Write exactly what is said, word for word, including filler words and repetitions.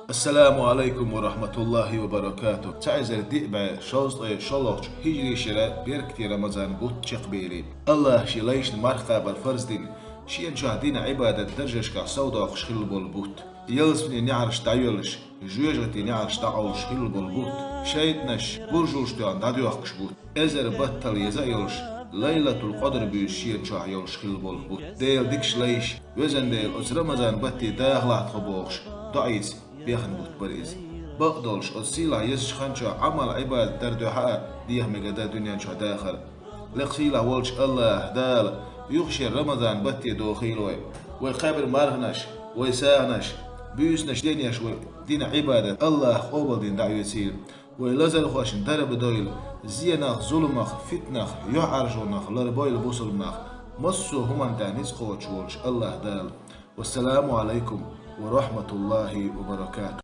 Ассаламу алайкум ва рахматуллахи ва баракатух. Цхьа эзар диъ бӀе шовзткъе шоллагӀчу хӀижрий шера беркате Рамазан бутт чекхбийриг. Аллаха шен лайшна марха кхабар фарз дина, шена чохь дина Ӏибадат даржашкахь совдоккхуш хилла болу бутт. Ялсаманин неӀарш дӀайоьллуш, жоьжахатин неӀарш дӀакъовлуш хилла болу бутт. ШайтӀанаш буржалш тоьхна дӀадоьхкуш бутт. Эзар баттал еза а йолуш, Лайлатул-Къадр буьйса шена чохь йолуш хилла болу бутт. Делан дикачу лайша, везан Дела, оцу Рамазан батте дахалахь тхо бохуш, доӀийца бехна бутт бара иза. Бакъдолуш, оцу сийлахь езачу хан чохь Ӏамал-Ӏибадат дар дуьхьа а деха мегар дара дуьнен чохь дахар. Лекха сийлахь волчу Аллаха Дала юха шен Рамазан батте дохийла вай. Вай кхаьбира марханаш, вай сагӀанаш, буьйсанаш, денеш вай дина Ӏибадат Аллаха къобалдина дӀаоьцийла. Вай лазархошна дарба дойла, зенах, зуламах, фитнах, юьхьӀаьржонах ларбойла бусалба нах, массо а хӀуманна тӀехь ницкъ кхочуш волчу Аллаха Дала. Вассаламу алайкум ва рахматуллахи ва баракатух.